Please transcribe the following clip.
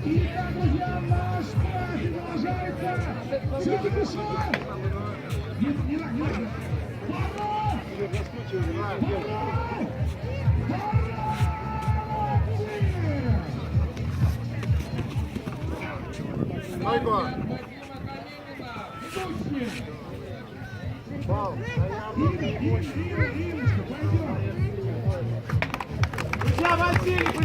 Итак, друзья, наш праздник продолжается. Все пришла. Нет, не так, не так. Пора! Пора! Майко! Ира, Ира, Ира, Ирочка, пойдем. Друзья, Василий,